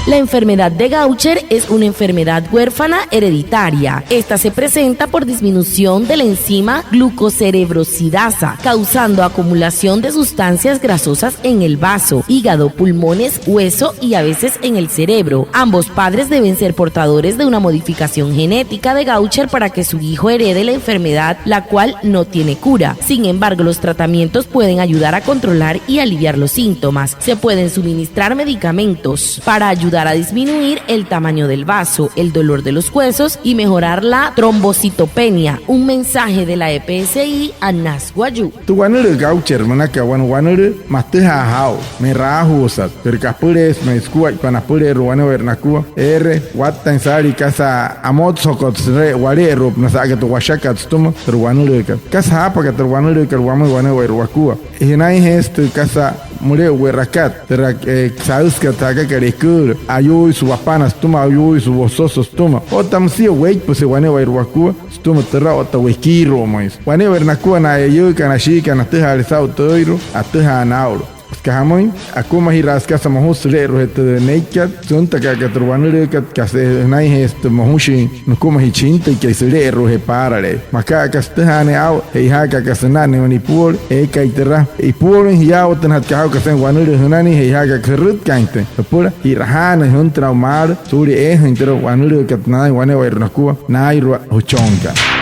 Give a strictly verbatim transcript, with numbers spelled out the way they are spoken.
La enfermedad de Gaucher es una enfermedad huérfana hereditaria. Esta se presenta por disminución de la enzima glucocerebrosidasa, causando acumulación de sustancias grasosas en el vaso, hígado, pulmones, hueso y a veces en el cerebro. Ambos padres deben ser portadores de una modificación genética de Gaucher para que su hijo herede la enfermedad, la cual no tiene cura. Sin embargo, los tratamientos pueden ayudar a controlar y aliviar los síntomas. Se pueden suministrar medicamentos para ayudar a disminuir el tamaño del vaso, el dolor de los huesos y mejorar la trombocitopenia. Un mensaje de la E P S I Anas Wayuu. Tü wanülüü Gaucher münaka wane wanülüü matüjaa aa'u, me'raajuusat, tü kapüleesü, ma'i sukuaippa napüleerua wane'ewai nakua, eere wattain saalii kasa amotsojokotsü süle'e wale'eru'upünaa sa'aka tü washakat sütüma tü wanülüükat. Kasa jaapaka tü wanülüükat wamüin wane'ewai wakua. Jünainjeesü tü kasa müle'uwe'rakat, türa, eh, saüsükat sa'akakat eküülü, ayuuisü wapana sütüma, ayuuisü wososo sütüma. Otta müsia weippüse wane'ewai wakua sütüma türa otta wekiiru'umüinsü. Wane'ewai nakua, na eiyuukana, ashiikana, atüjaale saa'u tüüirua, atüjaana aa'ulu. Süka jamüin, akumajiraasü kasa mojusü süle'eru'ujee tü neikat süntaka'akat tü wanülüükat, kasa jünainjeesü tü mojushin nükumajii chi jintüikai süle'eru'ujee paala. Maa aka sütüjaanüin aa'u, che'ojaaka aka sünain wane ipuolü eekai türa ipuolüin jiyaawatünajatkat aa'u, kasa wanülüü jünain, che'ojaaka aka jürütkaainjatüin jüpüla ji'rajaanüin jüntünaa aa'u maalü suulia eejüin türa wanülüükat naa'in wane'ewai nakua naa'irua jüchonkat.